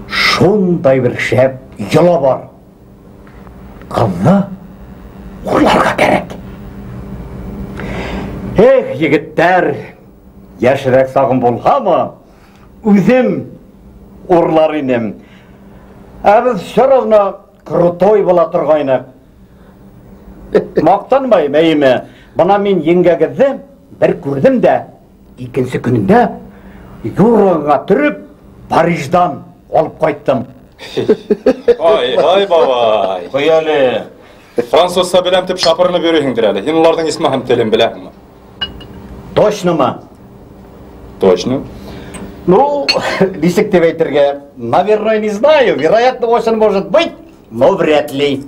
шундай бер шәп йола бар. Ҡыҙҙы урларға кәрәк. Эх, егеттәр, йәшерәк сағым булһамы, үҙем урлар инем. Ә беҙ все равно крутой була торғайныҡ. Маҡтанмайым, әйеме. Бына мин еңгәгеҙҙе бер күрҙем дә, икенсе көнөндә юрғанға төрөп Париждан алып ҡайттым. Ай, ай, бабай. Ҡуй әле. Французса беләм дип шапырынып йөрөйһөңдөр әле. Һин уларҙың исеме һәм телен беләһеңме? Точно мы? Точно. Ну, нисек дип әйтергә, наверное, не знаю. Вероятно, очень может быть, но вряд ли.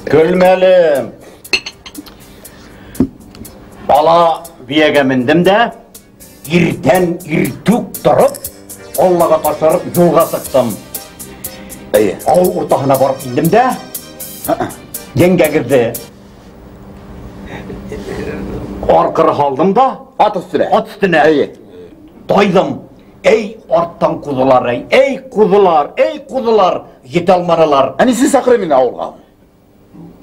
Көлмәле. Бала биягә мендем дә, иртән иртүк торып, Аллаға тапшырып юлга сыктым. Әйе. Авыл уртаһына барып индем дә, еңгәгеҙҙе арҡыры һалдым да, Ат өҫтөнә. Ат өҫтөнә. Әйе. Тайҙым. Эй, арттан ҡуҙылар, эй, эй, ҡуҙылар, эй, ҡуҙылар, етә алманылар. Ә нисә саҡрым инде ауылға?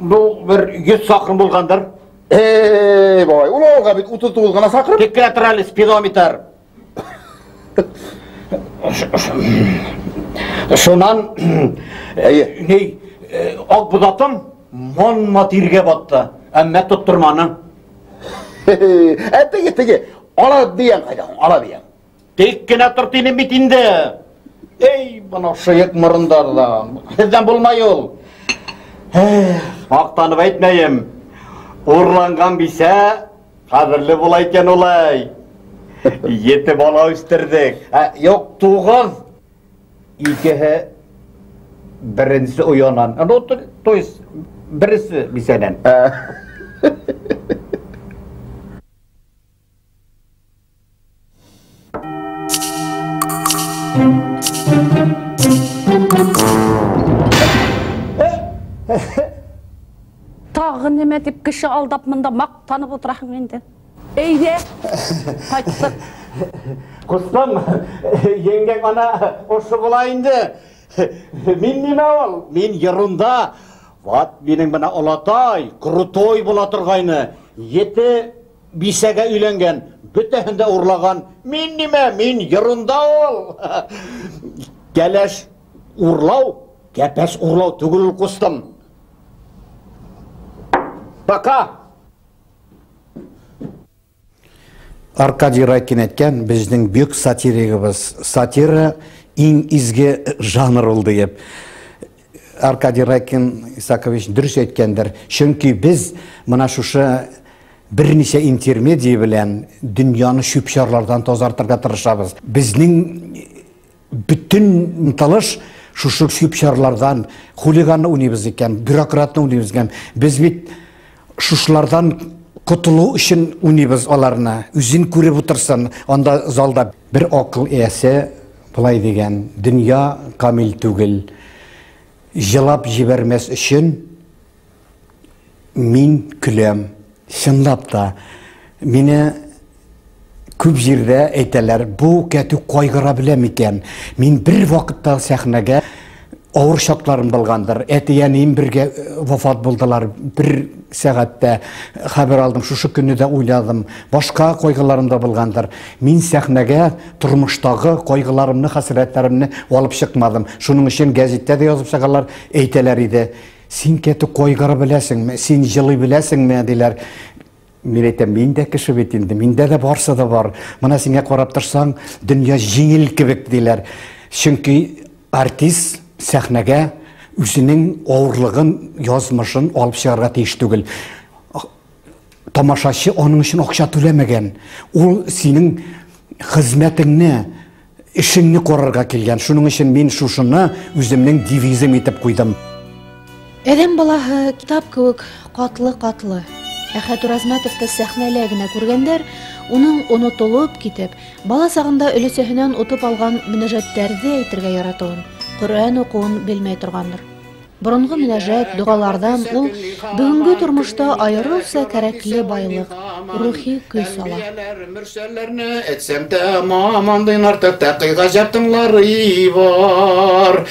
Ну, бер 100 саҡрым булғандыр. Эй, бабай, ул ауылға бит 39 ғына саҡрым. Тик кенә тор әле, спидометр. Шунан, Әйе. ни, аҡ буҙатым манма тиргә батты, әммә тотторманы. Ә теге, теге, ала бейәң ҡайҙа һуң, ала бейәң? Тик кенә тор тинем бит инде. Эй, бына шыйыҡ морондар ҙа. Һеҙҙән булмай ул. Эх, маҡтанып әйтмәйем. Урланған бисә ҡәҙерле була икән улай. 7 бала үҫтерҙек. Ә, юҡ, 9. Икеһе беренсе оянан. Ну, то есть, беренсе бисәнән. Тағы нимә тип кеше алдап мында маҡтанып ултыраһың инде. Әйҙә, ҡайттыҡ. Ҡустым, еңгәң ана ошо була инде. Мин нимә ул? Мин ерунда. Вот минең бына олатай, крутой була торғайны. 7 бисәгә өйләнгән, бөтәһен дә урлаған. Мин нимә? Мин ерунда ул. Кәләш урлау, кәпәс урлау түгел ул, ҡустым. Пока. Аркадий Райкин әйткән, безнең бөек сатиригыбыз. Сатира иң изге жанр ул диеп. Аркадий Райкин Исакович дөрес әйткәндер. Чөнки без мына шушы берничә интермедия белән дөньяны чүп-чарлардан тазартырга тырышабыз. Безнең бөтен ынтылыш шушы чүп-чарлардан, хулиганны уйныйбыз икән, бюрократны уйныйбыз икән. Без бит шушылардан котылу өчен уйныйбыз аларны. Үзен күреп утырсын. Анда залда бер акыл иясе былай дигән: дөнья камил түгел. Җылап җибәрмәс өчен мин көләм. Чынлап та Мине күп җирдә әйтәләр, бу кәтүк кайгыра белә микән? Мин бер вакытта сәхнәгә авыр чакларым булгандыр. Әти-әнием бергә вафат булдылар. Бер сәгатьтә хәбәр алдым, шушы көнне дә уйладым. Башка кайгыларым да булгандыр. Мин сәхнәгә тормыштагы кайгыларымны, хәсрәтләремне алып чыкмадым. Шуның өчен гәзиттә дә язып чыгалар, әйтәләр иде. Син кәтүк кайгыра беләсеңме? Син җылый беләсеңме? Диләр. Мин әйтәм, мин дә кеше бит инде, миндә дә барсы да бар. Менә сиңа карап торсаң, дөнья җиңел кебек диләр. Чөнки артист сәхнәгә үзенең авырлыгын, язмышын алып чыгарга тиеш түгел. Тамашачы аның өчен акча түләмәгән. Ул синең хезмәтеңне, эшеңне карарга килгән. Шуның өчен мин шушыны үземнең девизым итеп куйдым. Адәм балаһы китап кебек катлы-катлы. Әхәт Уразмәтовты сәхнәлә генә күргәндәр, уның онытылып китеп, бала сагында өлесәһенән отып алган мөнәҗәтләрҙе әйтергә яратыуын, Ҡөрьән уҡыуын белмәй торғандыр. Боронғо мөнәжәт, доғаларҙан ул бөгөнгө тормошта айырыуса кәрәкле байлыҡ, рухи көс ала. Әйтсәм тәмам, андый артык тәкый гаҗәп тыңлары бар.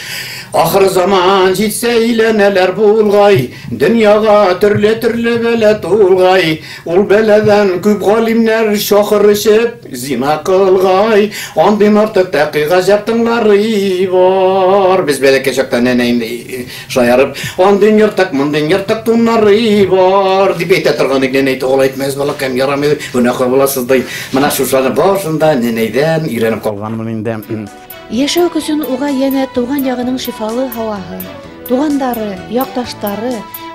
Ахыр заман җитсә әйләнәләр булгай, дөньяга төрле-төрле бәла тулгай. Ул бәладән күп галимнәр шахыр эчеп зина кылгай. Андый артык тәкый гаҗәп тыңлары бар. Без бәләкәй чакта нәнәем шаярып, андый ертык, мондый ертык туннары бар дип әйтә торган идек. Нәнәй тугыл әйтмәс, балакаем, ярамый, гөнаһлы буласыз ди. Менә шушыларны башында нәнәйдән өйрәнеп калганмын инде. Яшәү көсөн уға йәнә туған яғының шифалы һауаһы, туғандары, яҡташтары,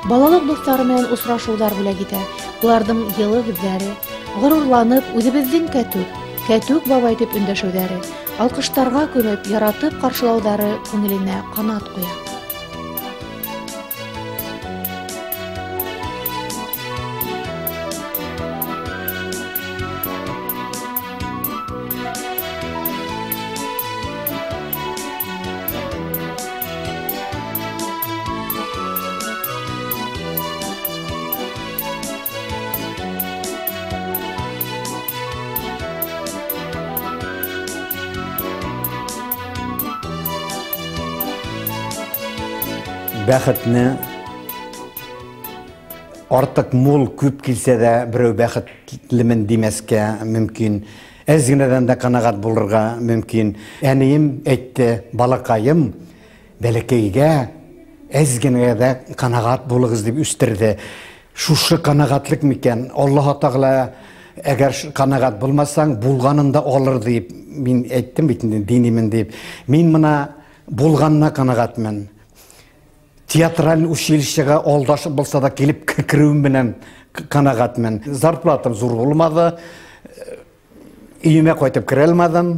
балалыҡ дуҫтары менән осрашыуҙар бүләк итә. Уларҙың йылы һүҙҙәре, ғорурланып, үҙебеҙҙең Кәтүк, Кәтүк бабай тип өндәшеүҙәре, алҡыштарға күмеп, яратып ҡаршылауҙары күңеленә ҡанат ҡуя. Бәхетне артык мул күп килсә дә берәү бәхетлемен димәскә мөмкин. Әз генәдән дә канәгать булырга мөмкин. Әнием әйтте, балакаем, бәләкәйгә әз генә дә канәгать булыгыз дип үстерде. Шушы канәгатьлек микән? Аллаһ Тәгалә әгәр канәгать булмасаң, булганын да алыр дип мин әйттем бит инде, динимен дип. Мин моны булганына канәгатьмен. Театраль училищега алдашып булса да килеп керүем белән канәгатьмен. Зарплатам зур булмады. Өемә кайтып керә алмадым.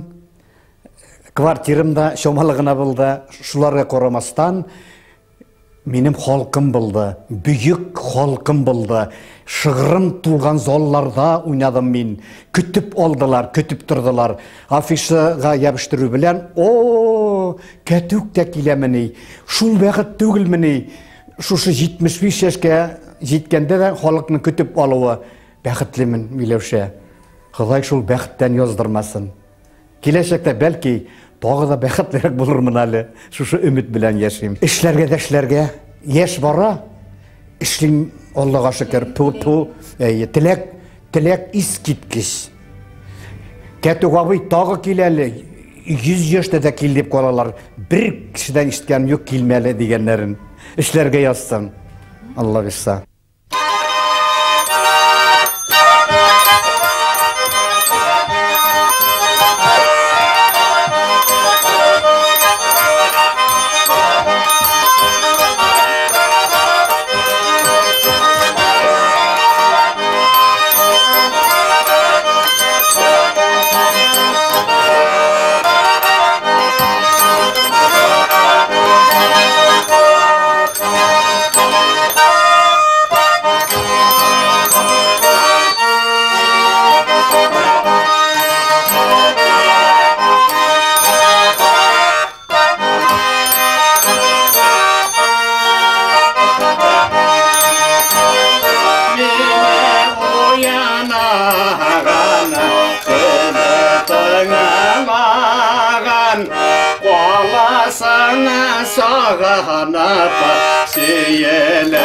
Квартирам да чамалы гына булды. Шуларга карамастан минем халкым булды. Бөек халкым булды. Шыгрым тулган залларда уйнадым мин. Көтеп алдылар, көтеп тордылар. Афишага ябыштыру белән, о, Кәтүк тә киләмени? Шул бәхет түгелмени? Шушы 75 яшькә җиткәндә дә халыкны көтеп алуы. Бәхетлемен, Миләүшә. Ходай шул бәхеттән яздырмасын. Киләчәктә бәлки тагы да бәхетлерәк булырмын әле. Шушы өмет белән яшим. Эшләргә дә эшләргә. Яшь бара, эшлим, Аллага шөкер. Ту-ту, әйе, теләк, теләк искиткеч. Кәтүк абый тагы килә әле. 100 яшьтә дә кил дип калалар. Бер кешедән ишеткәнем юк килмәле дигәннәрен. Эшләргә язсын. Алла бирса. Апасына сагынып сөелергә.